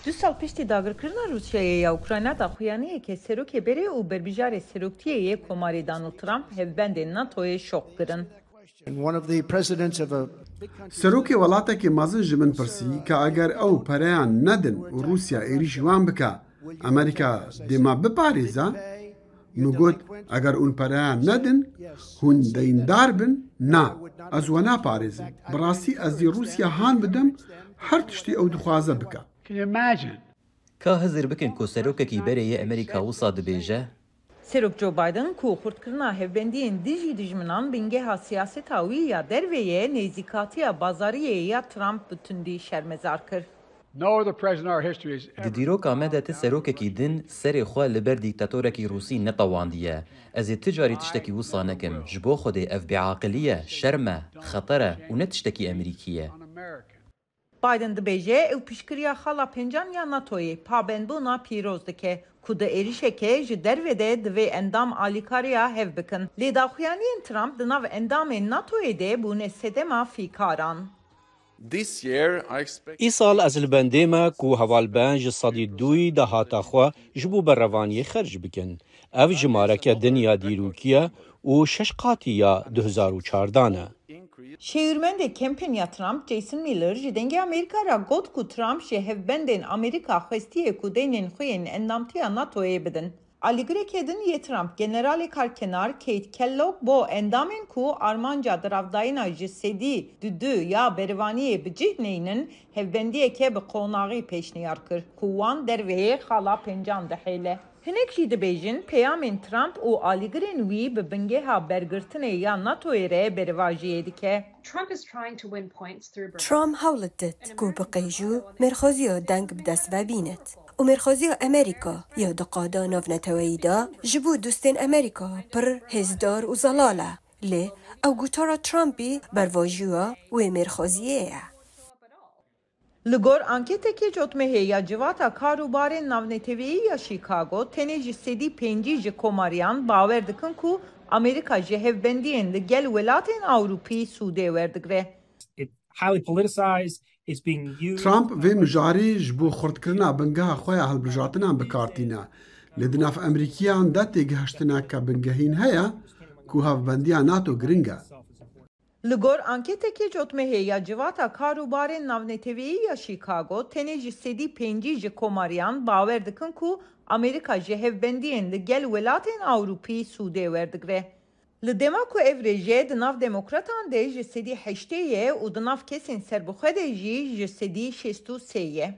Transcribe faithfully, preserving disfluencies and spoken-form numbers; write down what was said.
Du sal piştî dagirkirina Rûsyayê ya Ukrayna, daxuyaniyeke serokê berê û berbijarê seroktiyê yê Komarê Donald Trump hevbendên NATOyê şoq kirin. And one of the presidents of a big country Serokê welatekî mezin ji min pirsî ka eger ew pereyan nedin û Rûsya êrîşî wan bike, Amerîka dê me biparêze? Min got, eger hûn pereyan nedin, hûn deyndar bin, na, ez we naparêzim. Bi rastî ez dê Rûsya han bidim her tiştî ew dixwaze bike. Can you imagine? Ka hizir bikin ku serokekî berê yê Amerîka wisa dibêje? Serok Joe Biden ku xurtkirina hevbendiyên dijî dijminan bingeha siyaseta wî ya derve ye, nêzîkatiya bazariyê ya Trump bi tundî şermezar kir. No other president in our history has Di dîroka me de ti serokekî din serê xwe li ber dîktatorekî Rûsî neqewandiye. Ez ê ti carî tiştekî wisa nekim. Ji bo Xwedê ev bêaqilî ye, şerm e, xeter e û ne tiştekî Amerîkî ye. Un-American. Biden dibêje, ew piştgiriya xala pencan ya NATOyê, pabendbûna pîroz dike, ku di êrişeke ji derve de divê endam alîkariya hev bikin. Lê daxuyaniyên Trump di nav endamên NATOyê de bûne sedema fîkaran. This year, I expect Îsal ez li bendê me ku hevalben ji sedî duyî dahata xwe ji bo berevaniyê xerc bikin. Ev jimareke din ya dîrokî ye û şeş qatî ya du hezar û çardeh e. Şêwirmendê kempên ya Trump, Jason Miller, ji Dengê Amerîka re got ku Trump ji hevbendên Amerîka xwestiye ku deynên xwe yên endamtiya NATOyê bidin. Alîgireke din yê Trump, Generalê Karkenar Keith Kellogg bo endamên ku armanca diravdayîna ji sedî du du ya berevaniyê bi cih neynin, hevbendiyeke bi qonaxî pêşniyar kir ku wan derveyê xala pencan dihêle. Hinek jî dibêjin peyamên Trump û alîgirên wî bi bingeha bergirtinê ya NATOyê re berevajiyê dike. Trump is trying to win points through Trump hewl didit ku bi qêj û mêrxaziya deng bi dest ve bînit. Û mêrxaziya Amerîka ya di qada navneteweyî de ji bo dostên Amerîka pir hêzdar û zelal e. Lê ew gotara Trumpî bervajiya wê mêrxaziyê ye. Li gor anketekê cotmehê ya Civata Kar û Barên Navneteweyî ya Chicago, tenê ji sedî pêncî ji komariyan bawer dikin ku Amerîka ji hevbendiyên li gel welatên Ewropî sûdê werdigre. It's highly politicized. It's being used. Trump vê mijarê ji bo xurtkirina bingeha xwe ya hilbijartinan bi kar tîne. Lê di nav Amerîkiyan de têgihiştineke bingehîn heye ku hevbendiya NATO giring e. Li gor anketekê cotmehê ya Civata Kar û Barên Navneteweyî ya Chicago, tenê ji sedî pêncî ji komariyan bawer dikin ku Amerîka ji hevbendiyên li gel welatên Ewropî sûdê werdigre. Li dema ku ev rêje di nav demokratan de ji sedî heştê ye û di nav kesên serbixwe de jî ji sedî şêst û sê ye.